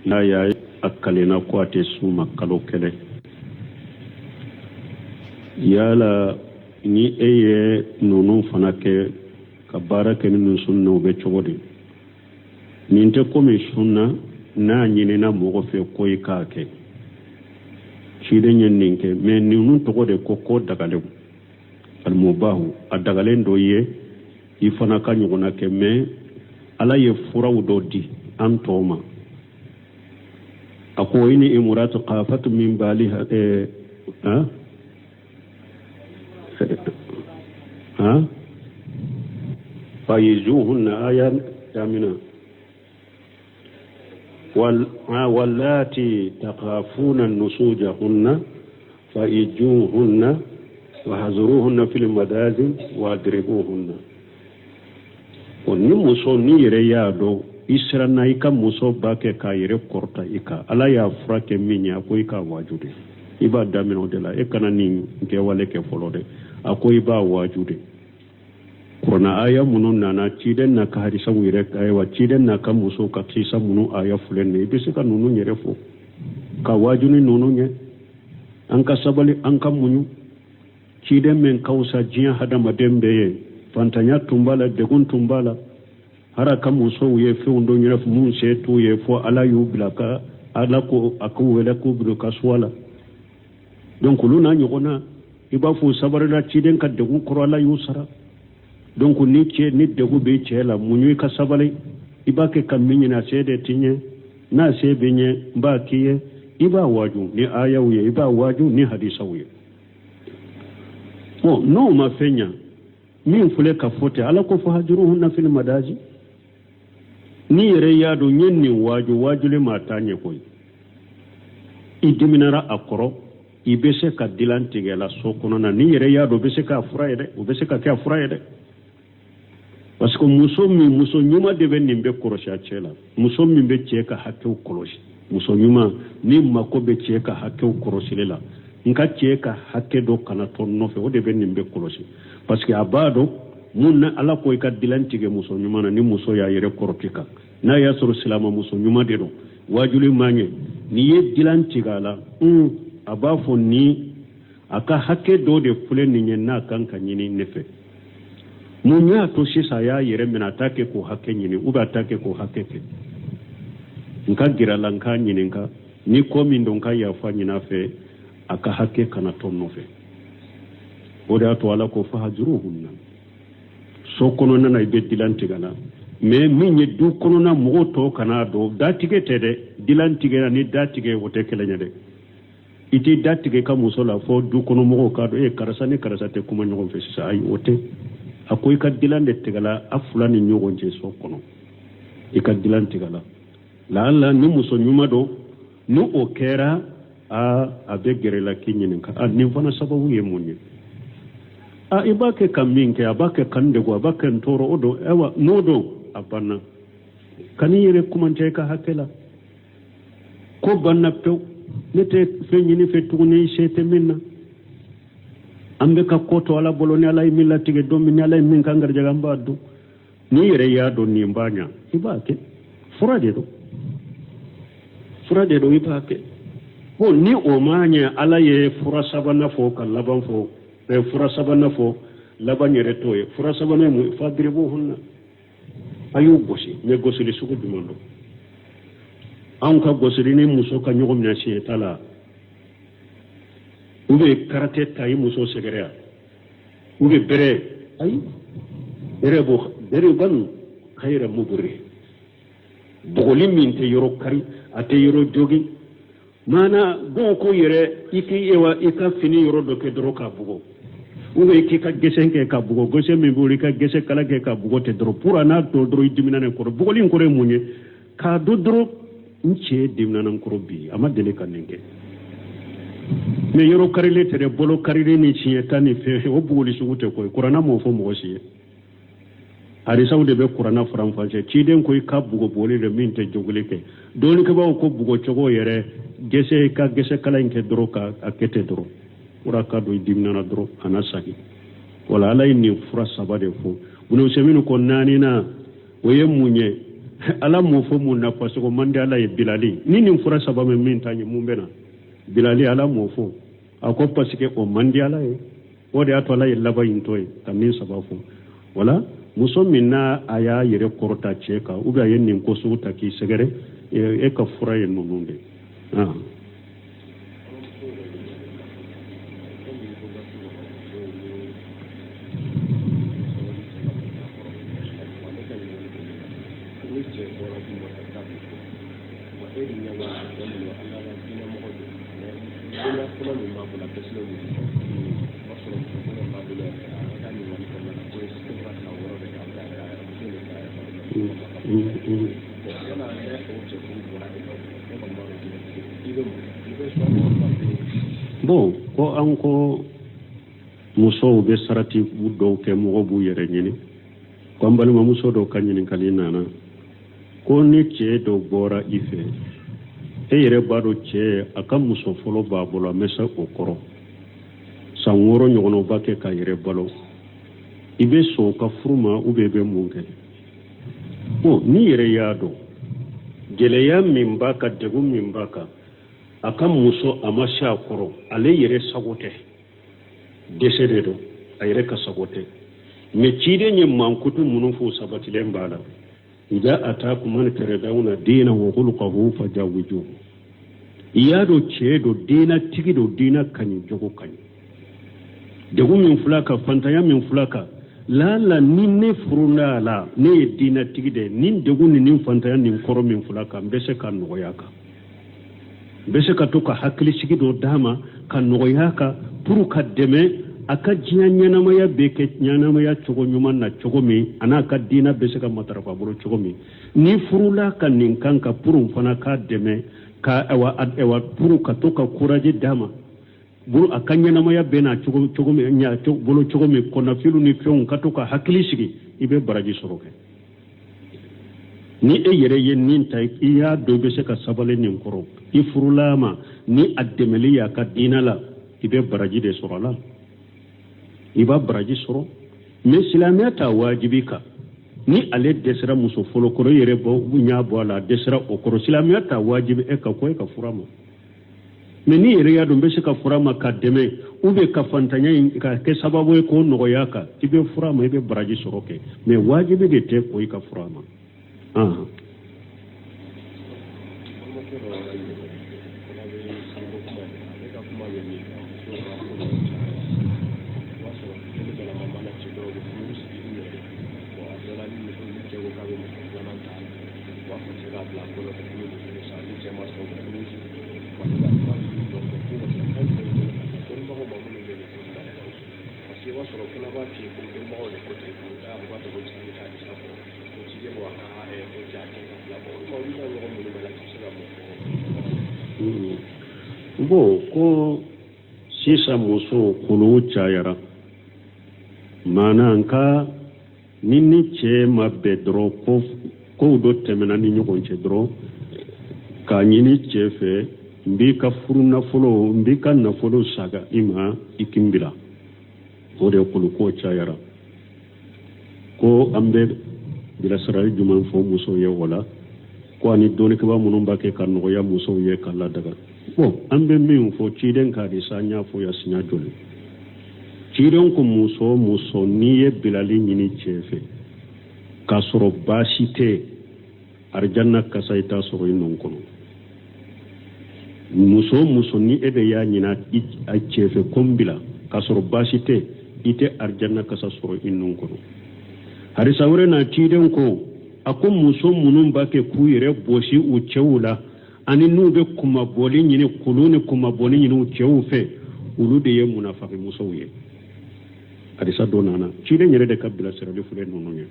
N'a y'a a kalenna ko a tɛ s'u ma kalo kelen, yala ni e ye ninnu fana kɛ ka baara kɛ ni ninnu sunna, o bɛ cogo di? Nin tɛ komi sunna n'a ɲinina mɔgɔ fɛ ko i k'a kɛ, ciden ye nin kɛ. Mais ninnu tɔgɔ de ko ko dagalenw, alimubahu, a dagalen dɔ ye i fana ka ɲɔgɔnna kɛ. Mais Ala ye furaw dɔ di an tɔw ma. A ko ini imuratu khafatu min baliha eh, ha? Ha? Fa'izuhunna aya damina wallati takhafuna nusujahunna fa'izuhunna wahjuruhunna fil madaji wadribuhunna. O ni muso n'i yɛrɛ y'a dɔn i siranna i ka muso b'a kɛ k'a yɛrɛ kɔrɔta i kan, Ala y'a fura kɛ min ye, a ko i k'a waaju de. I b'a daminɛ o de la. E kana nin kɛwale kɛ fɔlɔ dɛ. A ko i b'a waaju de. Kurana aya minnu nana, ciden n'a ka hadisaw yɛrɛ, ayiwa, ciden n'a ka musow ka kisa minnu aya filɛ nin ye, i bɛ se ka ninnu yɛrɛ fɔ ka waaju ni ninnu ye. An ka sabali, an ka muɲu. Ciden min ka fisa diɲɛ hadamaden bɛɛ ye, fantanya tun b'a la, degun tun b'a la, hali a ka musow ye fɛnw dɔ yɛrɛ minnu se t'u ye, fo Ala y'u bila ka Ala ko a k'u wele k'u bila ka suwa la. Donc olu n'a ɲɔgɔnna, i b'a fɔ u sabarila ciden ka degun kɔrɔ, Ala y'u sara. Donc ni cɛ ni degun bɛ cɛ la, muɲu, i ka sabali. I b'a kɛ ka min ɲini, a se de tɛ ɲɛ. N'a se bɛ ɲɛ, n b'a k'i ye. I b'a waaju ni ayaw ye, i b'a waaju ni hadisaw ye. Bon, n'o ma fɛn ɲa, min filɛ ka fɔ ten, Ala ko fahajuruhunna fil madaji. N'i yɛrɛ y'a dɔn n ye nin waaju, waajuli ma taa ɲɛ koyi, i diminara a kɔrɔ, i bɛ se ka dilan tigɛ la so kɔnɔna. N'i yɛrɛ y'a dɔn o bɛ se k'a fura ye dɛ, o bɛ se ka kɛ a fura ye dɛ. Parce que muso min, muso ɲuman de bɛ nin bɛɛ kɔlɔsi a cɛ la. Muso min bɛ cɛ ka hakɛw kɔlɔsi, muso ɲuman ni mako bɛ cɛ ka hakɛw kɔlɔsili la, n ka cɛ ka hakɛ dɔ kana to nɔfɛ, o de bɛ nin bɛɛ kɔlɔsi. Parce que a b'a dɔn mun na Ala ko i ka dilan tigɛ muso ɲuman na. Ni muso y'a yɛrɛ kɔrɔti kan, n'a y'a sɔrɔ silama muso ɲuman de don, waajuli ma ɲɛ, n'i ye dilan tigɛ a la, a b'a fɔ ni a ka hakɛ dɔ de filɛ nin ye n'a kan ka ɲini ne fɛ. Mun y'a to sisan a y'a yɛrɛ minɛ, a t'a kɛ k'o hakɛ ɲini ou bien a t'a kɛ k'o hakɛ kɛ? N ka gɛrɛ a la, n k'a ɲininka ni ko min don, n ka yafa ɲini a fɛ, a ka hakɛ kana to nɔfɛ. O de y'a to Ala ko fahajuruhunna. So kɔnɔna na, i bɛ dilan tigɛ la, mais min ye du kɔnɔna mɔgɔw tɔw kan'a dɔn. Datigɛ tɛ dɛ. Dilan tigɛ ni datigɛ, o tɛ kelen ye dɛ. I t'i da tigɛ i ka muso la fo du kɔnɔ mɔgɔw k'a dɔn e karisa ni karisa tɛ kuma ɲɔgɔn fɛ sisan. Ayi, o tɛ. A ko i ka dilan de tigɛla a fila ni ɲɔgɔn cɛ so kɔnɔ, i ka dilan tigɛla. Laala ni muso ɲuman don, ni o kɛra, a bɛ gɛrɛ la k'i ɲininka: a nin fana sababu ye mun ye? A i b'a kɛ ka min kɛ, a b'a kɛ ka n degun, a b'a kɛ n tɔɔrɔ, o don. Ayiwa, n'o don, a banna. Kan'i yɛrɛ kumantɛ i ka hakɛ la. Ko banna pewu, ne tɛ fɛn ɲini fɛ tuguni, se tɛ min na. An bɛ ka ko to Ala bolo. Ni Ala ye min latigɛ don min, ni Ala ye min k'an garijɛgɛ, an b'a dun. N'i yɛrɛ y'a dɔn nin b'a ɲa, i b'a kɛ. Fura de don, fura de don, i b'a kɛ. Bon, ni o ma ɲɛ, Ala ye fura sabanan fɔ ka laban fɔ. Fura sabanan fɔ, laban yɛrɛ t'o ye. Fura sabanan ye mun ye? Fadiribuhunna, a y'u gosi. Mais gosili sugu jumɛn don? Anw ka gosili ni muso ka ɲɔgɔn minɛ siɲɛ ta la, u bɛ karate ta i muso sɛgɛrɛ yan, u bɛ bere. Ayi, bere b'o dariban xayira mubri, bugɔli min tɛ yɔrɔ kari, a tɛ yɔrɔ jogin. Maana dɔw ko yɛrɛ i k'i ewa i ka fini yɔrɔ dɔ kɛ dɔrɔn k'a bugɔ, ou bien i k'i ka gese kɛ ka bugɔ, gese min b'o i ka gese kala kɛ ka bugɔ tɛ dɔrɔn pour a n'a dɔn dɔrɔn i dimina ne kɔrɔ. Bugɔli in kɔrɔ ye mun ye? K'a dɔn dɔrɔn n cɛ dimina n kɔrɔ bi, a ma deli ka nin kɛ. Mais yɔrɔ karilen tɛ dɛ, bolo karilen ni siɲɛ ta ni fɛn, o bugɔli sugu tɛ koyi. Kuranna m'o fɔ mɔgɔ si ye. Hadisaw de bɛ kuranna faranfasiya. Ciden ko i ka bugɔ bugɔli de min tɛ jogili kɛ. Dɔnnikɛbaaw ko bugɔ cogo yɛrɛ, gese ka gese kala in kɛ dɔrɔn ka a kɛ ten dɔrɔn, fura ka don i diminana dɔrɔn a na sagi. Wala Ala ye nin fura saba de fɔ. Ibn Usaymin ko naaninan, o ye mun ye? Ala m'o fɔ mun na? Parce que o man di Ala ye. Bilali ni nin fura saba min min ta ɲɛ, mun bɛ na bilali? Ala m'o fɔ. A ko parce que o man di Ala ye, o de y'a to Ala ye laban in to yen ka nin saba fɔ. Wala muso min n'a a y'a yɛrɛ kɔrɔta cɛ kan, ou bien a ye nin ko sugu ta k'i sɛgɛrɛ, e ka fura ye ninnu de. Bon, ko an ko musow bɛ sarati dɔw kɛ, mɔgɔ b'u yɛrɛ ɲini. Ko an balimamuso dɔw ka ɲininkali nana ko ni cɛ dɔ bɔra i fɛ, e yɛrɛ b'a dɔn cɛ a ka muso fɔlɔ b'a bolo, a bɛ se o kɔrɔ san 6 ɲɔgɔnna b'a kɛ k'a yɛrɛ balo, i bɛ sɔn o ka furu ma ou bien i bɛ mun kɛ? Bon, n'i yɛrɛ y'a dɔn gɛlɛya min b'a kan, degun min b'a kan, a ka muso a ma se a kɔrɔ, ale yɛrɛ sago tɛ, dɛsɛ de don, a yɛrɛ ka sago tɛ. Mais ciden ye mankutu minnu fɔ, sabatilen b'a la. Ida atakum man taradawna diina wa khuluqahu fajawwijuhu. I y'a dɔn cɛ don, diina tigi don, diina ka ɲi, jogo ka ɲi, degun min fil'a kan, fantanya min fil'a kan, lala ni ne furula a la, ne ye diina tigi de ye, nin degun ni nin fantanya nin kɔrɔ min fil'a kan, n bɛ se ka nɔgɔya kan, n bɛ se ka to ka hakilisigi dɔ d'a ma, ka nɔgɔya kan pour ka dɛmɛ a ka diɲɛ ɲɛnamaya bɛ kɛ ɲɛnamaya cogo ɲuman na cogo min, a n'a ka diina bɛ se ka matarafa bolo cogo min. Ni furula ka nin kan ka pour n fana k'a dɛmɛ ka awa awa pour ka to ka courage d'a ma bolo, a ka ɲɛnamaya bɛ na cogo cogo min ɲa bolo cogo min, kɔnɔfiliw ni fɛnw, ka to ka hakili sigi, i bɛ baraji sɔrɔ kɛ. Ni e yɛrɛ ye nin ta, i y'a dɔn i bɛ se ka sabali nin kɔrɔ, i furula ma ni a dɛmɛli y'a ka diinɛ la, i bɛ baraji de sɔrɔ a la, i b'a baraji sɔrɔ. Mais silamɛya t'a wajibi kan. Ni ale dɛsɛra muso fɔlɔ kɔrɔ, i yɛrɛ bɔ ɲa bɔ a la, a dɛsɛra o kɔrɔ, silamɛya t'a wajibi e ka ko e ka furu a ma. Mais n'i yɛrɛ y'a dɔn n bɛ se ka furu a ma ka dɛmɛ, ou bien ka fantanya in ka kɛ sababu ye k'o nɔgɔya kan, i bɛ furu a ma, i bɛ baraji sɔrɔ kɛ. Mais wajibi de tɛ ko i ka furu a ma. Bon, ko sisan musow kulu cayara, maana nka ni ni cɛ ma bɛn dɔrɔn, ko kow dɔ tɛmɛna ni ɲɔgɔn cɛ dɔrɔn, k'a ɲini cɛ fɛ, n b'i ka furu nafolo, n b'i ka nafolo saga i ma, i k'i n bila. O de kuluko cayara. Ko an bɛ bilasirali jumɛn fɔ musow ye o la? Ko ani dɔnnikɛbaa minnu b'a kɛ ka nɔgɔya musow ye ka ladaga. Bon, an bɛ min fɔ, ciden ka hadisa, an y'a fɔ ya siɲɛ joli, ciden ko muso o muso n'i ye bilali ɲini cɛ fɛ k'a sɔrɔ baasi tɛ, arijanna kasa i t'a sɔrɔ i nɔn kɔnɔ. Muso o muso ni e de y'a ɲini a cɛ fɛ ko n bila k'a sɔrɔ baasi tɛ, i tɛ arijanna kasa sɔrɔ i nɔn kɔnɔ. Hadisa wɛrɛ na, ciden ko, a ko muso minnu b'a kɛ k'u yɛrɛ bɔsi u cɛw la, ani n'u bɛ kunmabɔli ɲini, kulu ni kunmabɔli ɲini u cɛw fɛ, olu de ye munafaki musow ye. Hadisa dɔ nana, ciden yɛrɛ de ka bilasirali filɛ ninnu ye.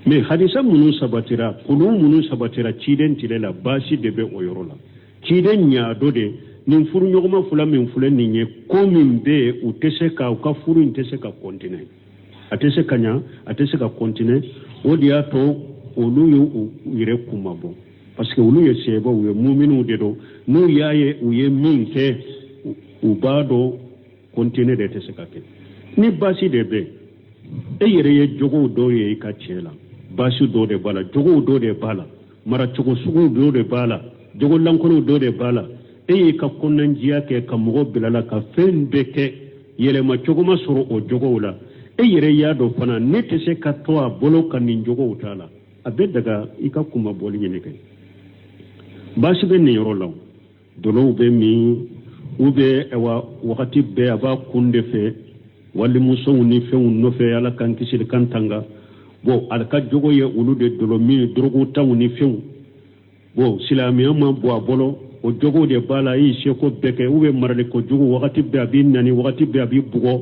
Mais hadisa minnu sabatira, kulu minnu sabatira ciden tile la, baasi de bɛ o yɔrɔ la. Ciden y'a dɔn de nin furuɲɔgɔnma fila min filɛ nin ye, ko min bɛ yen, u tɛ se ka u ka furu in tɛ se ka continuer, a tɛ se ka ɲa, a tɛ se ka continuer. O de y'a to olu ye u yɛrɛ kunmabɔ, parce que olu ye sebaw ye, muminiw de don. N'u y'a ye u ye min kɛ, u b'a dɔn continuer de tɛ se ka kɛ. Ni baasi de bɛ e yɛrɛ ye, jogow dɔw ye i ka cɛ la, Baasi dɔ de b'a la, jogow dɔ de b'a la, maracogo sugu dɔ de b'a la, jogo lankolonw dɔ de b'a la. E y'i ka kɔnɔnajɛya kɛ ka mɔgɔ bila la ka fɛn bɛɛ kɛ, yɛlɛma cogo ma sɔrɔ o jogow la. E yɛrɛ y'a dɔn fana ne tɛ se ka to a bolo ka nin jogow t'a la. A bɛ daga i ka kunmabɔli ɲini kɛ. Baasi bɛ nin yɔrɔ la, dɔlɔw bɛ min u bɛ awa wagati bɛɛ a b'a kun de fɛ walimusow ni fɛnw nɔfɛ, Ala k'an kisi k'an tanga. Bon, a ka jogo ye olu de dɔlɔ min, dɔrɔgutaw ni fɛnw. Bon, silamɛya ma bɔ a bolo, o jogo de b'a la. E y'i seko bɛɛ kɛ, u bɛ marali kojugu, wagati bɛɛ a b'i nani, wagati bɛɛ a b'i bugɔ.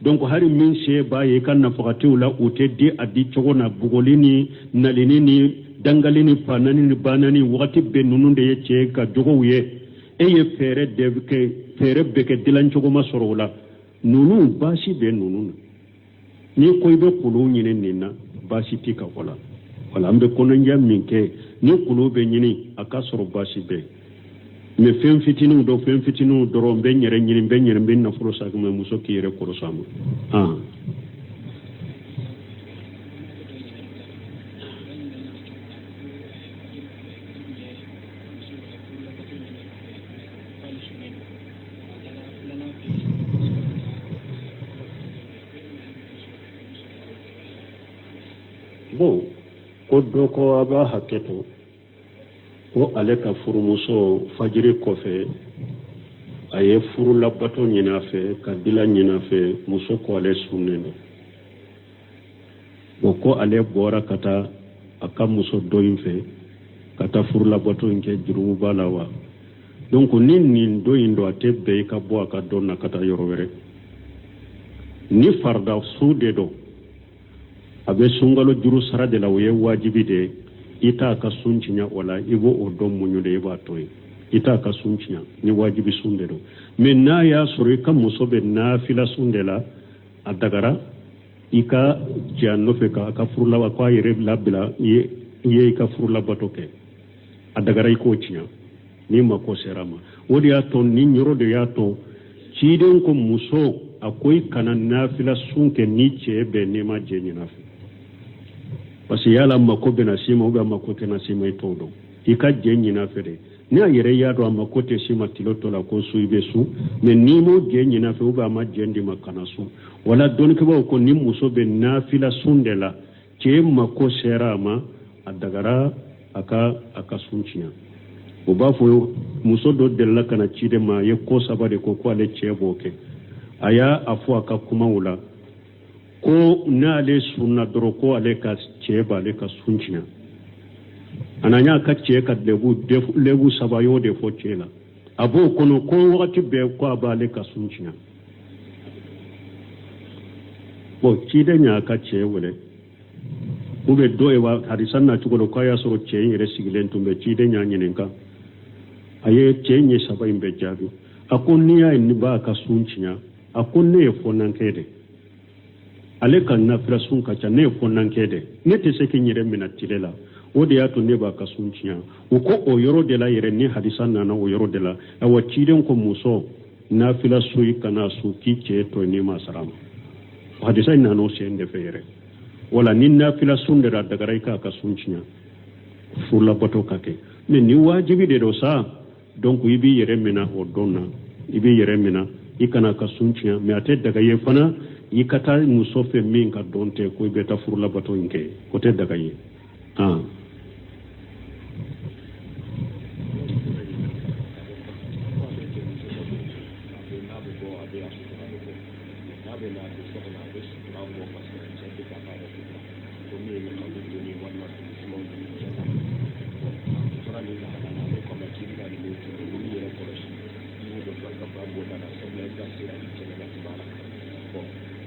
Donc hari min se b'a ye i ka nafagatiw la, u tɛ di a di cogo na. Bugɔli ni nalini ni dangali ni fanani ni banani, wagati bɛɛ ninnu de ye cɛ ka jogow ye. E ye fɛɛrɛ de kɛ, fɛɛrɛ bɛɛ kɛ, dilan cogo ma sɔrɔ o la. Ninnu baasi bɛ ninnu na. N'i ko i bɛ kulu ɲini nin na, baasi t'i kan o la. Wala an bɛ kɔnɔnajɛya min kɛ, ni kulu bɛ ɲini, a ka sɔrɔ baasi bɛ. Mais fɛn fitininw dɔ, fɛn fitininw dɔrɔn, n bɛ n yɛrɛ ɲini, n bɛ n yɛrɛ, n bɛ nafolo sa, mais muso k'i yɛrɛ kɔrɔsɔ a ma. Bon, ko dɔ ko a b'a hakɛ to, ko ale ka furumuso fajiri kɔfɛ a ye furu labato ɲini a fɛ, ka dila ɲini a fɛ, muso ko ale sunnen don. Bon, ko ale bɔra ka taa a ka muso dɔ in fɛ ka taa furu labato in kɛ, jurumu b'a la wa? Donc ni nin don in don, a tɛ bɛn i ka bɔ a ka dɔn na ka taa yɔrɔ wɛrɛ. Ni farida sun de don, a bɛ sunkalo juru sara de la, o ye wajibi de ye, i t'a ka sun tiɲɛ o la. I b'o o dɔn muɲu de, i b'a to yen, i t'a ka sun tiɲɛ ni wajibi sun de don. Mais n'a y'a sɔrɔ i ka muso bɛ nafila sun de la, a dagara i ka jɛ a nɔfɛ ka a ka furu la, ko a yɛrɛ labila i ye i ka furu labato kɛ, a dagara i k'o tiɲɛ n'i mako sera a ma. O de y'a to nin yɔrɔ de y'a to ciden ko muso, a ko i kana nafila sun kɛ ni cɛ bɛ n'i ma jɛ ɲin'a fɛ, parce que yala mako bɛna s'i ma ou bien mako tɛna s'i ma, i t'o dɔn. I ka jɛ ɲin'a fɛ de. Ni a yɛrɛ y'a dɔn a mako tɛ s'i ma tile tɔ la, ko su i bɛ sun. Mais n'i m'o jɛ ɲin'a fɛ ou bien a ma jɛ d'i ma, kana sun. Wala dɔnnikɛbaaw ko ni muso bɛ nafila sun de la, cɛ mako sera a ma, a dagara a ka sun tiɲɛ. O b'a fɔ muso dɔ delila ka na ciden ma, a ye ko saba de ko ko ale cɛ b'o kɛ. A y'a a fɔ a ka kumaw la ko n'ale sunna dɔrɔn, ko ale ka cɛ b'ale ka sun tiɲɛ. A na y'a ka cɛ ka lebu saba y'o de fɔ cɛ la. A b'o kɔnɔ ko wagati bɛɛ ko a b'ale ka sun tiɲɛ. Bon, ciden y'a ka cɛ wele u bɛ dɔ ye wa hadisa na cogo dɔ k'a y'a sɔrɔ cɛ in yɛrɛ sigilen tun bɛ. Ciden y'a ɲininka, a ye cɛ in ye saba in bɛɛ jaabi. A ko n'i y'a ye ni b'a ka sun tiɲɛ, a ko ne ye fɔnankɛ de, ale ka nafila sun ka ca, ne ye fɔnankɛ de, ne tɛ se k'i yɛrɛ minɛ tile la, o de y'a to ne b'a ka sun tiɲɛ. U ko o yɔrɔ de la yɛrɛ, ni hadisa nana o yɔrɔ de la, awa ciden ko muso, nafila sun i kana sun k'i cɛ to n'i ma sara ma. Hadisa in nana o sen de fɛ yɛrɛ. Wala ni nafila sun de la, dagara i k'a ka sun tiɲɛ furulabato ka kɛ. Mais ni wajibi de don sa, donc i b'i yɛrɛ minɛ o don na, i b'i yɛrɛ minɛ, i kana ka sun tiɲɛ. Mais a tɛ daga ye fana i ka taa muso fɛ min ka dɔn tɛ ko i bɛ taa furulabato in kɛ, o tɛ daga ye.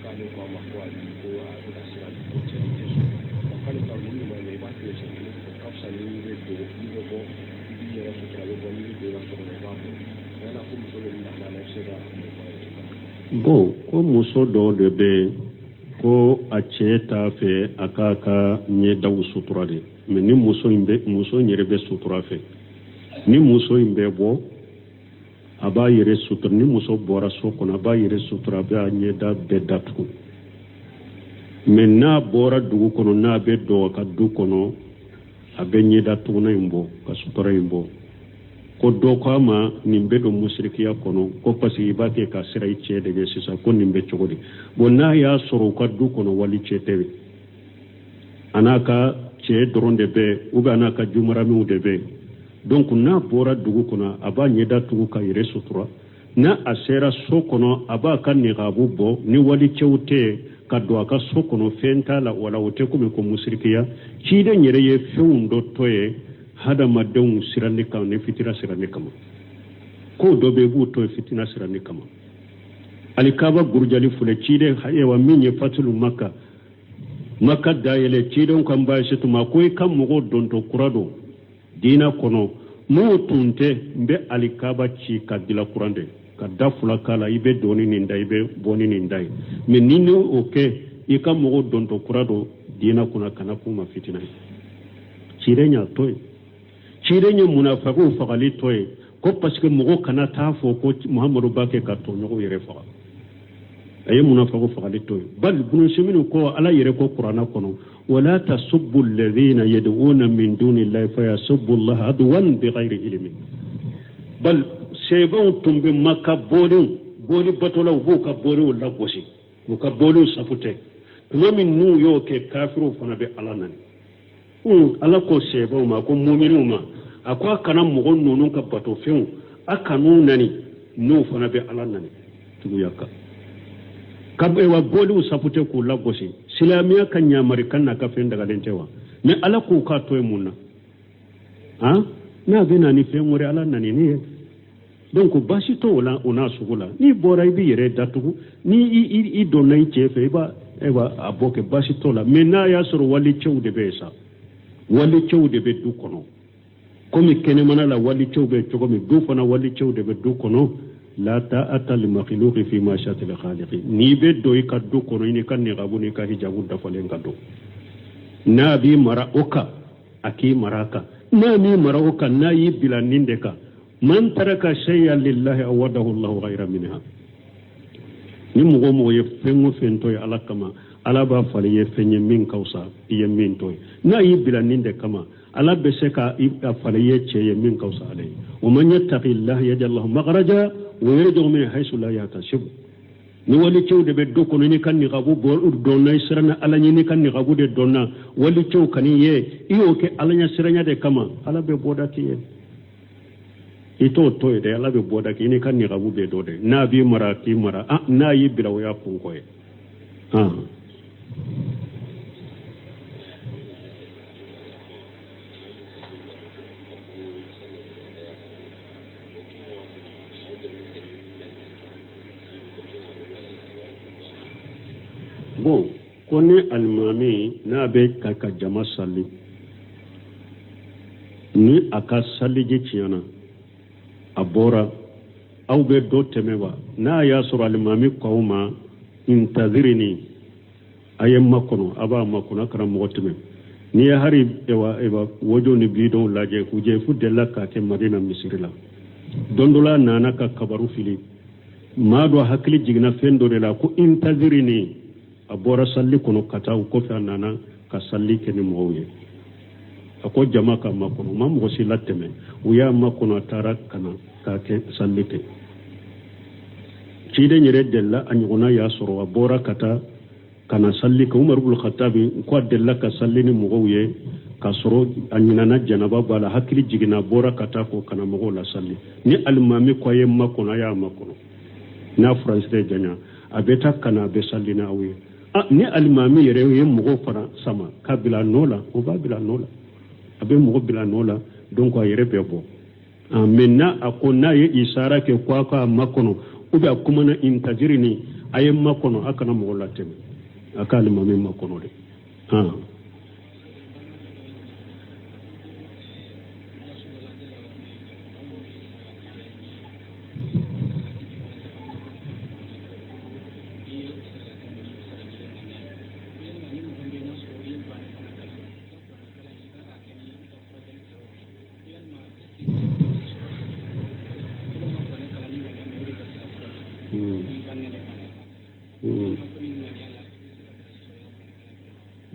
K'ale ko a ma ko ayi, ko a bɛ ka siran, ko cɛ tɛ sɔn. K'ale ka mun ɲuman ye, i b'a to yen siɲɛ kelen, o ka fisa. N'i bɛ don, n'i bɛ bɔ, i b'i yɛrɛ sutura, i bɛ bɔ, n'i bɛ don i ka so kɔnɔ, i b'a bɔ. Yala ko muso bɛ nin lahala la, i bɛ se ka mun fɔ a ye? Bon, ko muso dɔw de bɛ yen ko a cɛ t'a fɛ a k'a ka ɲɛdaw sutura de. Mais ni muso in bɛ, muso in yɛrɛ bɛ sutura fɛ, ni muso in bɛ bɔ, a b'a yɛrɛ sutura. Ni muso bɔra so kɔnɔ, a b'a yɛrɛ sutura, a b'a ɲɛda bɛɛ datugu. Mais n'a bɔra dugu kɔnɔ, n'a bɛ don a ka du kɔnɔ, a bɛ ɲɛda tuguna in bɔ ka sutura in bɔ. Ko dɔ ko a ma nin bɛ don musirikiya kɔnɔ, ko parce que i b'a kɛ ka siran i cɛ de ɲɛ sisan, ko nin bɛ cogo di? Bon, n'a y'a sɔrɔ u ka du kɔnɔ wali cɛ tɛ yen, a n'a ka cɛ dɔrɔn de bɛ, ou bien a n'a ka jumaramiw de bɛ. Donc n'a bɔra dugu kɔnɔ, a b'a ɲɛda tugu ka yɛrɛ sutura. N'a a sera so kɔnɔ, a b'a ka niqabu bɔ. Ni walicɛw tɛ yen ka don a ka so kɔnɔ, fɛn t'a la, wala o tɛ komi ko musirikiya. Ciden yɛrɛ ye fɛnw dɔ to yen hadamadenw siranni kama ni fitina siranni kama. Ko dɔ bɛ yen, i b'u to yen fitina siranni kama. Alikaba gurujali filɛ, ciden ayiwa min ye fatulu maka, maka dayɛlɛ, cidenw kan baasi tuma ko i ka mɔgɔw dontɔ kura don diina kɔnɔ, n'o tun tɛ n bɛ alikaba ci ka dila kuran de ka da fila k'a la, i bɛ don ni nin da, i bɛ bɔ ni nin da ye. Mais ni ne o kɛ, i ka mɔgɔw dontɔ kura don diina kɔnɔ, kana k'u ma fitina ye. Ciden y'a to yen. Ciden ye munafakiw fagali to yen, ko parce que mɔgɔw kana taa fɔ ko Muhamadu b'a kɛ ka tɔɲɔgɔnw yɛrɛ faga. A ye munafakiw fagali to yen. Bal bunu siminu ko Ala yɛrɛ ko kuranna kɔnɔ, wala tasubbu alladhina yad'una min dunillahi fayasubbu allaha adwan bighayri ilmi. Bal sɛbɛnw tun bɛ Maka, boliw, boli batolaw b'u ka boliw lagosi, u ka boliw safutɛ. Tuma min n'u y'o kɛ, kafiriw fana bɛ Ala nani. Ala ko sɛbɛnw ma, ko muminiw ma, a ko a kana mɔgɔ ninnu ka batofɛnw, a kan'u nani, n'u fana bɛ Ala nani juguya kan. Ka wa boliw safutɛ k'u lagosi, silamɛya ka ɲamarikan n'a ka fɛn dagalen tɛ wa? Mais Ala k'u k'a to yen mun na? Han, n'a bɛ na ni fɛn wɛrɛ, Ala nani ni ye. Donc baasi t'o la, o n'a sugu la. N'i bɔra, i b'i yɛrɛ datugu. Ni i donna i cɛ fɛ, i b'a ayiwa a bɔ kɛ, baasi t'o la. Mais n'a y'a sɔrɔ walicɛw de bɛ yen sa, walicɛw de bɛ du kɔnɔ, komi kɛnɛmana la walicɛw bɛ cogo min, du fana walicɛw de bɛ du kɔnɔ. La ta'ata li makhluqi fi ma'siyati al-khaliqi. N'i bɛ don i ka du kɔnɔ, i n'i ka niqabu n'i ka hijabu dafalen ka don. N'a b'i mara o kan, a k'i mara a kan. N'a m'i mara o kan, n'a y'i bila nin de kan, man taraka shay'an lillahi awadahu Allahu ghayra minha. Ni mɔgɔ o mɔgɔ ye fɛn o fɛn to ye Ala kama, Ala b'a falen ye fɛn ye min ka fisa i ye min to ye. N'a y'i bila nin de kama, Ala bɛ se ka a falen ye cɛ ye min ka fisa ale ye. Wa man yattaqillaha yaj'al lahu makhraja wa yarzuqhu min haythu la yahtasib. Ni walicɛw de bɛ du kɔnɔ, n'i ka niqabu bɔ dɔnna, i siranna Ala ɲɛ, n'i ka niqabu de dɔnna, walicɛw kan'i ye, i y'o kɛ Ala ɲɛ siranya de kama, Ala bɛ bɔda k'i ye. I t'o to yen dɛ, Ala bɛ bɔda k'i n'i ka niqabu bɛ dɔ dɛ. N'a b'i mara, k'i mara. N'a y'i bila, o y'a kunko ye. Bon, ko ni alimami n'a bɛ ka jama sali, ni a ka saliji tiɲɛna, a bɔra, aw bɛ dɔ tɛmɛ wa? N'a y'a sɔrɔ alimami ko aw ma intazirini, a ye makɔnɔ, a b'a makɔnɔ, a kana mɔgɔ tɛmɛ. N'i ye hari ewa wojo ni bidɔnw lajɛ, Hujɛfu delila k'a kɛ Madina misiri la. Don dɔ la a nana ka kabaru fili, maa dɔ hakili jiginna fɛn dɔ de la ko intazirini, a bɔra sali kɔnɔ ka taa o kɔfɛ, a nana ka sali kɛ ni mɔgɔw ye. A ko jama ka makɔnɔ, u ma mɔgɔ si latɛmɛ, u y'a makɔnɔ, a taara ka na k'a kɛ sali kɛ. Ciden yɛrɛ delila a ɲɔgɔnna y'a sɔrɔ, a bɔra ka taa ka na sali kɛ. Umaru ibn Khattabi ko a delila ka sali ni mɔgɔw ye k'a sɔrɔ a ɲinana janaba b'a la, hakili jiginna, a bɔra ka taa ko ka na mɔgɔw lasali. Ni alimami ko a ye makɔnɔ, a y'a makɔnɔ. N'a furansɛ janya, a bɛ taa ka na, a bɛ sali n'aw ye. Ni alimami yɛrɛ ye mɔgɔw fana sama ka bila nɔ la, o b'a bila nɔ la, a bɛ mɔgɔ bila nɔ la, donc a yɛrɛ bɛ bɔ. Mais n'a a ko n'a ye isara kɛ ko a k'a makɔnɔ, ou bien a kumana intajirini, a ye makɔnɔ, a kana mɔgɔ latɛmɛ, a ka alimami makɔnɔ de.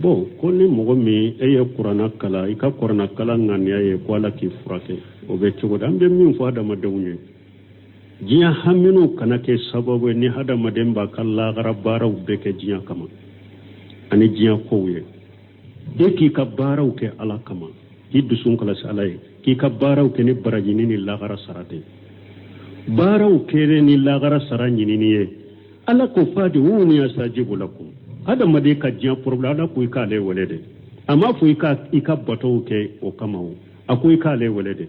Bon, ko ni mɔgɔ min e ye kuranna kalan, i ka kuranna kalan ŋaniya ye ko Ala k'i furakɛ, o bɛ cogo di? An bɛ min fɔ adamadenw ye, diɲɛ haminiw kana kɛ sababu ye ni hadamaden b'a ka lahara baaraw bɛɛ kɛ diɲɛ kama ani diɲɛ kow ye. E k'i ka baaraw kɛ Ala kama, k'i dusu kalasi Ala ye, k'i ka baaraw kɛ ni barajini ni lahara sara tɛ. Baaraw kɛlen ni lahara sara ɲinini ye, Ala ko fadiuni astajibu lakum. Hadamaden ka diɲɛ problème, Ala ko i k'ale wele de. A m'a fɔ i ka batow kɛ o kama o, a ko i k'ale wele de.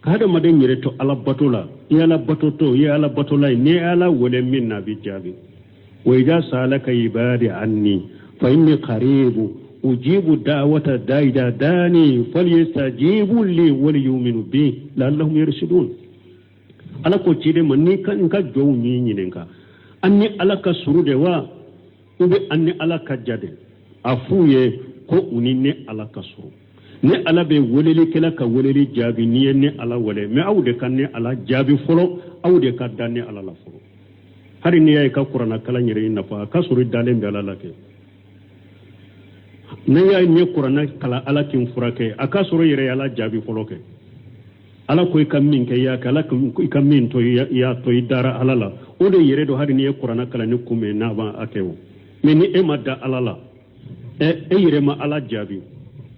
Ka hadamaden yɛrɛ to Ala bato la, i Ala bato to, i Ala batola ye, n'i Ala wele min na, a b'i jaabi. Wa idha sa'alaka ibadi anni fa inni qaribu ujibu da'wata da'i idha da'ani falyastajibu li wal yu'minu bi la'allahum yarshudun. Ala ko ciden ma, ni ka n ka jɔnw y'i ɲininka, an ni Ala ka surun de wa, ou bien an ni Ala ka jan de? A f'u ye ko u ni ne Ala ka surun. Ne Ala bɛ welelikɛla ka weleli jaabi n'i ye ne Ala wele, mais aw de ka ne Ala jaabi fɔlɔ, aw de ka da ne Ala la fɔlɔ. Hali n'i y'a ye ka kuranna kalan yɛrɛ y'i nafa, a ka sɔrɔ i dalen bɛ Ala la kɛ. N'i y'a ye n ye kuranna kalan Ala k'i furakɛ, a ka sɔrɔ i yɛrɛ ye Ala jaabi fɔlɔ kɛ. Ala ko i ka min kɛ i y'a kɛ, Ala ko i ka min to i y'a to, i dara Ala la. O de yɛrɛ don, hali n'i ye kuranna kalan ni kun min ye, n'a b'a kɛ o. Mais ni e ma da Ala la, e yɛrɛ ma Ala jaabi,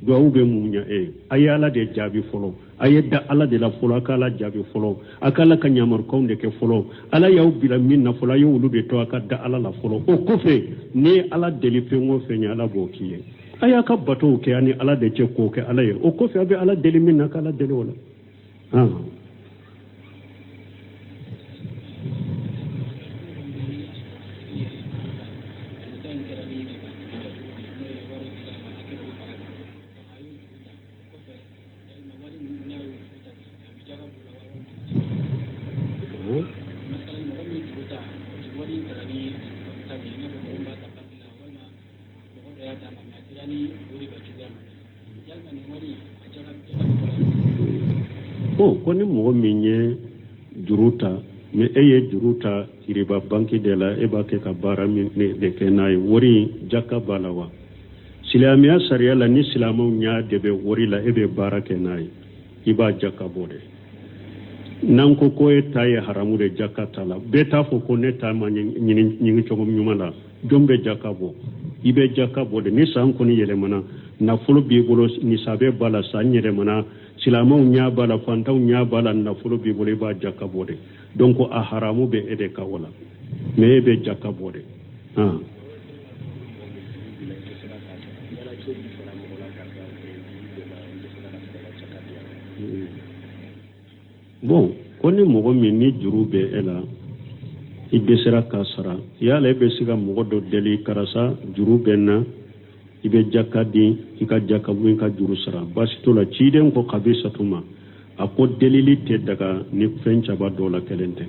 duwawu bɛ mun ɲɛ e ye? A ye Ala de jaabi fɔlɔ, a ye da Ala de la fɔlɔ, a ka Ala jaabi fɔlɔ, a ka Ala ka yamarukanw de kɛ fɔlɔ. Ala y'aw bila min na fɔlɔ, a ye olu de to, a ka da Ala la fɔlɔ. O kɔfɛ, n'i ye Ala deli fɛn o fɛn ye, Ala b'o k'i ye. A y'a ka batow kɛ ani Ala de cɛ, k'o kɛ Ala ye. O kɔfɛ, a bɛ Ala deli min na, ka Ala deli o la. Ko ni mɔgɔ min ye juru ta, ni e ye juru ta riba banki de la, e b'a kɛ ka baara min de kɛ n'a ye, wari in jaka b'a la wa? Silamɛya sariya la, ni silamɛw ɲa de bɛ wari la, e bɛ baara kɛ n'a ye, i b'a jaka bɔ de. N'an ko ko e ta ye haramu de, jaka t'a la. Bɛɛ t'a fɔ ko ne ta ma ɲini cogo ɲuman la. Jɔn bɛ jaka bɔ? I bɛ jaka bɔ de. Ni san kɔni yɛlɛmana, nafolo b'i bolo, nisabu b'a la, san yɛlɛmana, silamɛw ɲɛ b'a la, fantanw ɲɛ b'a la, nafolo b'i bolo, i b'a jaka bɔ de. Donc a haramu bɛ e de kan o la, mais e bɛ jaka bɔ de. Bon, ko ni mɔgɔ min ni juru bɛ e la, i dɛsɛra k'a sara, yala e bɛ se ka mɔgɔ dɔ deli, karisa juru bɛ n na, i bɛ jaka di, i ka jaka bɔ, i ka juru sara? Baasi t'o la. Ciden ko kabisatu ma, a ko delili tɛ daga ni fɛn saba dɔ la kelen tɛ.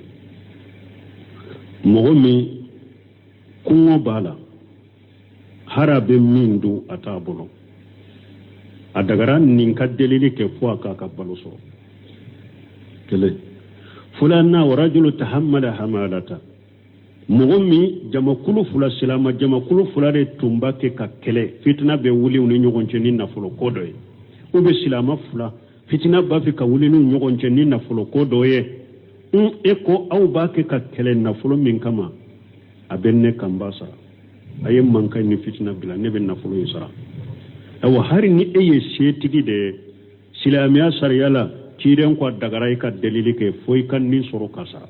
Mɔgɔ min kɔngɔ b'a la, hari a bɛ min dun a t'a bolo, a dagara nin ka delili kɛ fo a k'a ka balo sɔrɔ. Kelen. Filanan, wa rajulu tahammala hamalata, mɔgɔ min jamakulu fila, silama jamakulu fila de tun b'a kɛ ka kɛlɛ, fitina bɛ wuli u ni ɲɔgɔn cɛ ni nafolo ko dɔ ye, ou bien silama fila fitina b'a fɛ ka wuli n'u ɲɔgɔn cɛ ni nafolo ko dɔ ye. E ko aw b'a kɛ ka kɛlɛ nafolo min kama, a bɛ ne kan, n b'a sara. A ye mankan ni fitina bila, ne bɛ nafolo in sara. Ayiwa, hari ni e ye setigi de ye silamɛya sariya la, ciden ko a dagara i ka delili kɛ fo i ka nin sɔrɔ ka sara,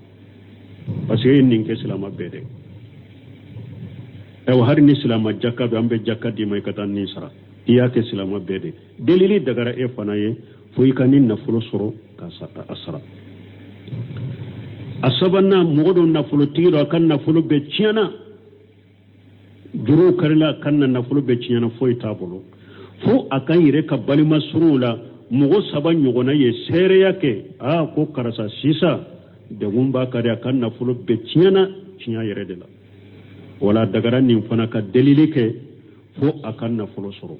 parce que e ye nin kɛ silama bɛɛ de. Ayiwa, hari ni silama jaka bɛ, an bɛ jaka d'i ma, i ka taa nin sara, i y'a kɛ silama bɛɛ de. Delili dagara e fana ye fo i ka nin nafolo sɔrɔ ka a sara. A sabanan, mɔgɔ dɔ nafolotigi dɔ, a ka nafolo bɛɛ tiɲɛna, juruw karila a kan na, nafolo bɛɛ tiɲɛna, foyi t'a bolo, fo a kan yɛrɛ ka balima surunw la mɔgɔ saba ɲɔgɔnna ye seereya kɛ, aa ko karisa sisan degun b'a kan dɛ, a ka nafolo bɛɛ tiɲɛna tiɲɛ yɛrɛ de la. Wala dagara nin fana ka delili kɛ fo a ka nafolo sɔrɔ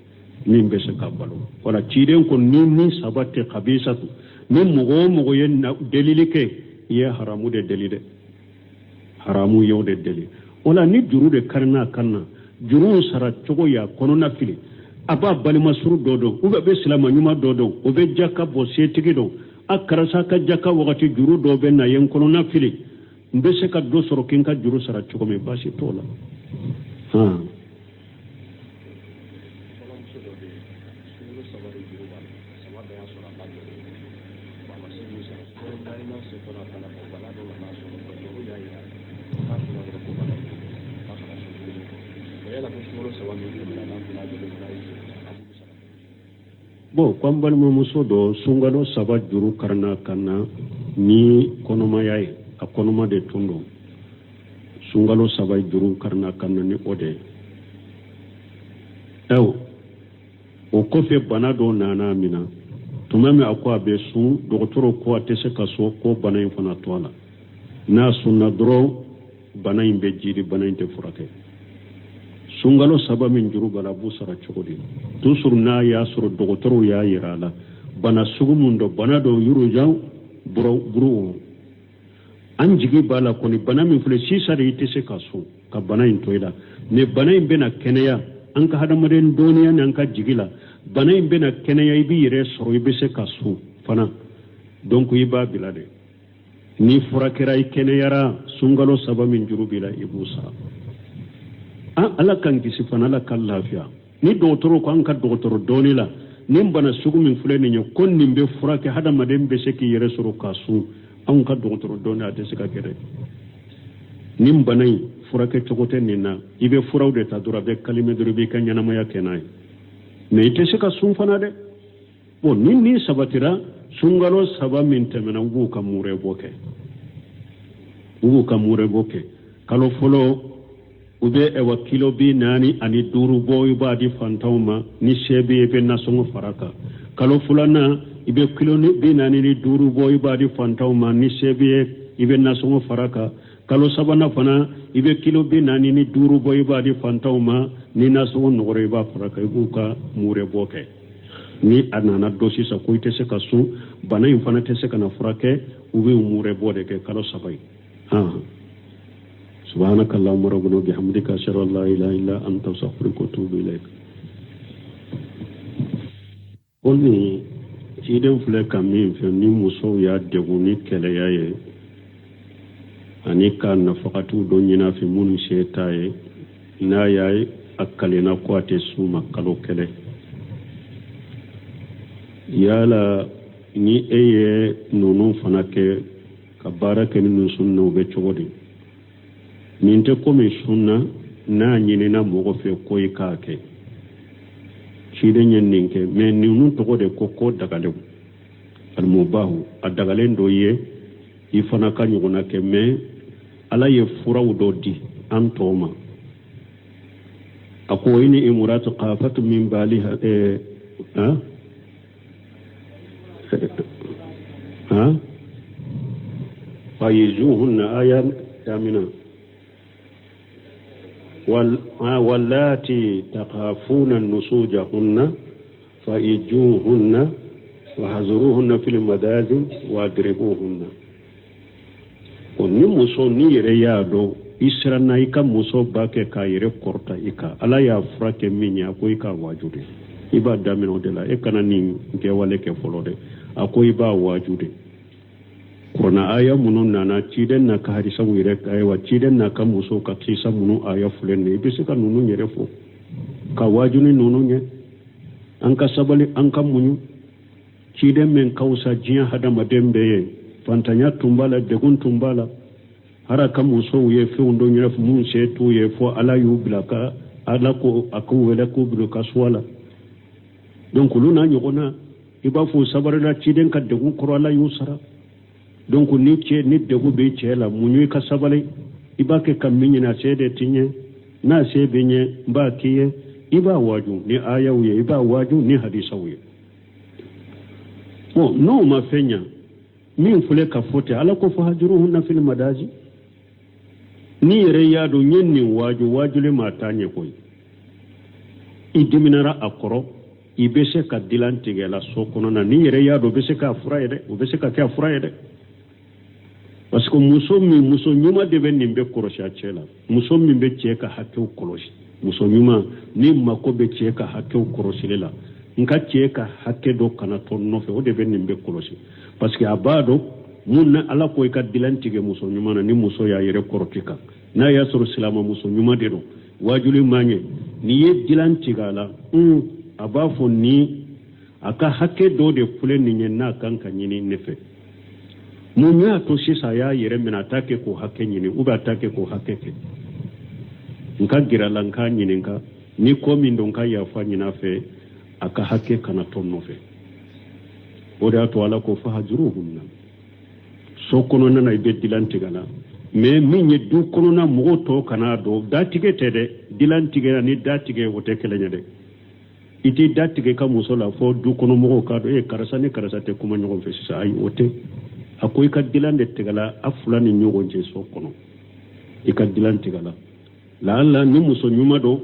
min bɛ se ka balo. Wala ciden ko ni ni saba tɛ kabisatu, ni mɔgɔ o mɔgɔ ye delili kɛ, i ye haramu de deli dɛ, haramu y'o de deli. Wala ni juru de karina a kan na, juru sara cogo y'a kɔnɔna fili. A b'a balima suru dɔ dɔn, ou bien a bɛ silama ɲuman dɔ dɔn, o bɛ jaka bɔ, setigi dɔn. A karisa ka jaka wagati juru dɔ bɛ na ye n kɔnɔna fili, n bɛ se ka dɔ sɔrɔ k'i ka juru sara cogo min, baasi t'o la. Kɔɲɔmuso dɔ bɛ yen, sunkalo saba de juru b'a la. Saba bɛɛ y'a sɔrɔ a ba jɔlen don, a ma se k'u sara. Kalo naaninan setɔla fana, o bana dɔ nana sɔrɔ, dɔgɔtɔrɔw y'a jira k'a sɔrɔ dɔrɔn ko bana in k'a kana sun tuguni. O yala ko sunkalo saba min tɛmɛna n'a kun n'a jɔlen don, n'a y'i sɔrɔ, a b'olu sara? Bon, ko an balimamuso dɔ sunkalo saba juru karanna ka na ni kɔnɔmaya ye, a kɔnɔma de tun don. Sunkalo saba juru karanna ka na ni o de ye. Ayiwa, o kɔfɛ bana dɔ nana a minɛ. Tuma min a ko a bɛ sun, dɔgɔtɔrɔw ko a tɛ se ka sun, ko bana in fana to a la, n'a sunna dɔrɔn bana in bɛ jidi, bana in tɛ furakɛ. Sunkalo saba min juru b'a la, a b'o sara cogo di? Toujours n'a y'a sɔrɔ dɔgɔtɔrɔw y'a yira a la bana sugu min don, bana dɔ yurujan buru, an jigi b'a la kɔni, bana min filɛ sisan de, i tɛ se ka sun ka bana in to i la, mais bana in bɛna kɛnɛya. An ka hadamaden dɔnniya ni an ka jigi la, bana in bɛna kɛnɛya, i b'i yɛrɛ sɔrɔ, i bɛ se ka sun fana. Donc i b'a bila de, n'i furakɛra, i kɛnɛyara, sunkalo saba min juru b'i la, i b'o sara. An ala k'an kisi fana, ala ka lafiya. Ni dɔgɔtɔrɔ ko an ka dɔgɔtɔrɔ dɔɔni la, nin bana sugu min filɛ nin ye, ko nin bɛ furakɛ, hadamaden bɛ se k'i yɛrɛ sɔrɔ ka sun. Anw ka dɔgɔtɔrɔ dɔɔni, a tɛ se ka kɛ dɛ. Nin bana in furakɛ cogo tɛ nin na, i bɛ furaw de ta dɔrɔn, a bɛ calmer dɔrɔn, i b'i ka ɲɛnamaya kɛ n'a ye, mais i tɛ se ka sun fana dɛ. Bon, ni nin sabatira, sunkalo saba min tɛmɛna, u b'u ka murebɔ kɛ, u b'u ka murebɔ kɛ. Kalo fɔlɔ, u bɛ ɛwa kilo 45 bɔ, i b'a di fantanw ma. Ni se b'i ye, i bɛ nasɔngɔ fara kan. Kalo filanan, i bɛ kilo 45 bɔ, i b'a di fantanw ma. Ni se b'i ye, i bɛ nasɔngɔ fara kan. Kalo sabanan fana, i bɛ kilo 45 bɔ, i b'a di fantanw ma. Ni nasɔngɔ nɔgɔra, i b'a fara kan. I b'u ka murebɔ kɛ. Ni a nana dɔ sisan ko i tɛ se ka sun, bana in fana tɛ se ka na furakɛ, u bɛ murebɔ de kɛ kalo saba ye. Subhanaka allahumma rabbana bihamdika, ashhadu an la ilaha illa anta, astaghfiruka wa atubu ilayk. Ko nin ciden filɛ ka min fɛ, ni musow y'a degun ni kɛlɛya ye ani ka nafakatiw dɔ ɲini a fɛ minnu se t'a ye, n'a y'a ye a kalenna ko a tɛ s'u ma kalo kelen, yala ni e ye ninnu fana kɛ ka baara kɛ ni ninnu sunna, u bɛ cogo di? Nin tɛ komi sunna n'a ɲinina mɔgɔ fɛ ko i k'a kɛ. Ciden ye nin kɛ, mais ninnu tɔgɔ de ko ko dagalenw, alimubahu, a dagalen dɔ ye i fana ka ɲɔgɔnna kɛ. Mais ala ye furaw dɔ di an tɔw ma. A ko ini imuratu qafatu min baliha ha ha fayizuhunna aya damina wallati takhafuna nusujahunna faijuhunna wahzuruhunna fil madaji wadribuhunna. O ni muso ni yɛrɛ y'a dɔn i siranna i ka muso ba kɛ k'a yɛrɛ kɔrɔta i kan, ala y'a furakɛ min ye, a ko i k'a waaju de. I b'a daminɛ o de la, e kana nin kɛwale kɛ fɔlɔ dɛ. A ko i b'a waaju de. Kurana aya minnu nana, ciden n'a ka hadisaw yɛrɛ, ayiwa, ciden n'a ka musow ka kisa minnu aya filɛ nin ye, i bɛ se ka ninnu yɛrɛ fɔ ka waaju ni ninnu ye. An ka sabali, an ka muɲu. Ciden min ka fisa diɲɛ hadamaden bɛɛ ye, fantanya tun b'a la, degun tun b'a la, hali ka musow ye fɛnw dɔ ɲɛnafɔ minnu se t'u ye, fo ala y'u bila ka ala ko a k'u wele k'u bila ka suwa la. Donc olu n'a ɲɔgɔnna, i b'a fɔ sabarila ciden ka degun kɔrɔ, ala y'u sara. Donc ni cɛ ni degun bɛ cɛ la, muɲu, i ka sabali. I b'a kɛ ka min ɲini, a se de ti ɲɛ. N'a se bɛ ɲɛ, n b'a k'i ye. I b'a waaju ni ayaw ye, i b'a waaju ni hadisaw ye. Bon, n'o ma fɛn ɲa, min filɛ ka fɔ ten, ala ko fahajuruhunna fil madaji. N'i yɛrɛ y'a dɔn n ye nin waaju, waajuli ma taa ɲɛ koyi, i diminara a kɔrɔ, i bɛ se ka dilan tigɛ la so kɔnɔna. N'i yɛrɛ y'a dɔn o bɛ se k'a fura ye dɛ, o bɛ se ka kɛ a fura ye dɛ. Parce que muso min, muso ɲuman de bɛ nin bɛɛ kɔlɔsi a cɛ la. Muso min bɛ cɛ ka hakɛw kɔlɔsi. Muso ɲuman n'i mako bɛ cɛ ka hakɛw kɔlɔsili la, n ka cɛ ka hakɛ dɔ kana to nɔfɛ, o de bɛ nin bɛɛ kɔlɔsi, parce que a b'a dɔn mun na Ala ko i ka dilan tigɛ muso ɲuman na. Ni muso y'a yɛrɛ kɔrɔti kan, n'a y'a sɔrɔ silama muso ɲuman de don, waajuli ma ɲɛ, n'i ye dilan tigɛ a la, a b'a fɔ ni a ka hakɛ dɔ de filɛ nin ye n'a kan ka ɲini ne fɛ. Mun y'a to sisan a y'a yɛrɛ minɛ, a t'a kɛ k'o hakɛ ɲini, ou bien a t'a kɛ k'o hakɛ kɛ? N ka gɛrɛ a la, n k'a ɲininka ni ko min don, n ka yafa ɲini a fɛ, a ka hakɛ kana to nɔfɛ. O de y'a to Ala ko fahajuruhunna. So kɔnɔna na, i bɛ dilan tigɛ la, mais min ye du kɔnɔna mɔgɔw tɔw kana dɔn, datigɛ tɛ dɛ. Dilan tigɛ ni datigɛ, o tɛ kelen ye dɛ. I t'i da tigɛ ka muso la fɔ du kɔnɔ mɔgɔw k'a dɔn e karisa ni karisa tɛ kuma ɲɔgɔn fɛ sisan. Ayi, o tɛ. A ko i ka dilan de tigɛ la a fila ni ɲɔgɔn cɛ so kɔnɔ, i ka dilan tigɛ la. Laala ni muso ɲuman don,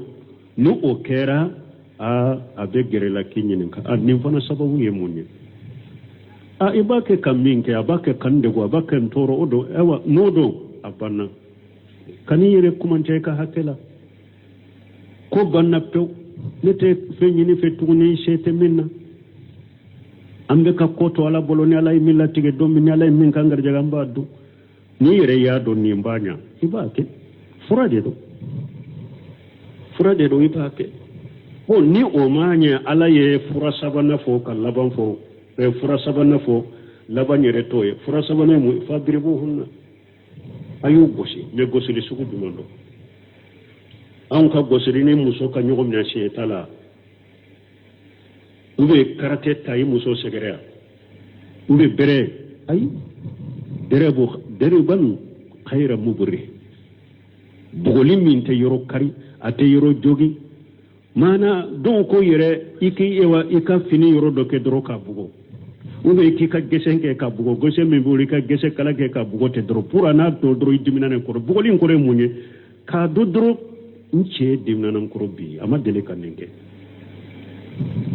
ni o kɛra, a bɛ gɛrɛ la k'i ɲininka: a nin fana sababu ye mun ye? A i b'a kɛ ka min kɛ, a b'a kɛ ka n degun, a b'a kɛ n tɔɔrɔ, o don. Ayiwa, n'o don, a banna. Kan'i yɛrɛ kumancɛ i ka hakɛ la, ko banna pewu. Ne tɛ fɛn ɲini fɛ tuguni, se tɛ min na. An bɛ ka ko to Ala bolo. Ni Ala ye min latigɛ don min, ni Ala ye min kan garijɛgɛ, an b'a dun. N'i yɛrɛ y'a dɔn nin b'a ɲa, i b'a kɛ. Fura de don, fura de don, i b'a kɛ. Bon, ni o ma ɲɛ, Ala ye fura sabanan fɔ ka laban fɔ. Fura sabanan fɔ, laban yɛrɛ t'o ye. Fura sabanan ye mun ye? Fadiribuhunna, a y'u gosi. Mais gosili sugu jumɛn don? Anw ka gosili ni muso ka ɲɔgɔn minɛ siɲɛ ta la, u bɛ karate ta i muso sɛgɛrɛ yan, u bɛ bɛrɛ. Ayi, dɛrɛbu dɛrɛban xayira muburi, bugɔli min tɛ yɔrɔ kari, a tɛ yɔrɔ jogi. Maana dɔw ko yɛrɛ i k'i ewa i ka fini yɔrɔ dɔ kɛ dɔrɔn k'a bugɔ, ou bien i k'i ka gɛsɛ kɛ ka bugɔ, gɛsɛ min bolo, i ka gɛsɛ kala kɛ ka bugɔ tɛ dɔrɔn pour a n'a dɔn dɔrɔn i dimina ne kɔrɔ. Bugɔli in kɔrɔ ye mun ye? K'a dɔn dɔrɔn n cɛ dimina n kɔrɔ bi, a ma deli ka nin kɛ.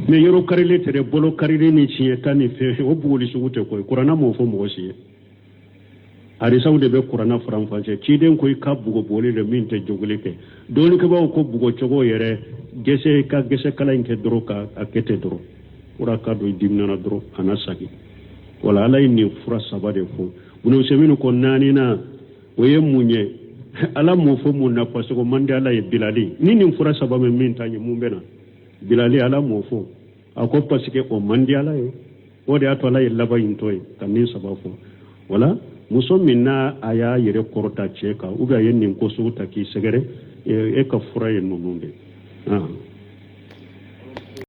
Mais yɔrɔ karilen tɛ dɛ, bolo karilen ni siɲɛ ta ni fɛn, o bugɔli sugu tɛ koyi. Kuranna m'o fɔ mɔgɔ si ye. Hadisaw de bɛ kuranna faranfasiya. Ciden ko i ka bugɔ bugɔli de min tɛ jogili kɛ. Dɔnnikɛbaaw ko bugɔ cogo yɛrɛ, gɛsɛ ka gɛsɛ kala in kɛ dɔrɔn ka a kɛ ten dɔrɔn, fura ka don i diminana dɔrɔn, a na sagi. Wala Ala ye nin fura saba de fɔ. Bunu Usɛmini ko naaninan o ye mun ye? Ala m'o fɔ. Mun na? Parce que o man di Ala ye, bilali. Ni nin fura saba min ta ɲɛ, mun bɛ na bilali? Ala m'o fɔ. A ko parce que o man di Ala ye, o de y'a to Ala ye laban in to ye ka nin saba fɔ. Wala muso min n'a a y'a yɛrɛ kɔrɔta cɛ kan, ou bien a ye nin ko sugu ta k'i sɛgɛrɛ, e ka fura ye ninnu de.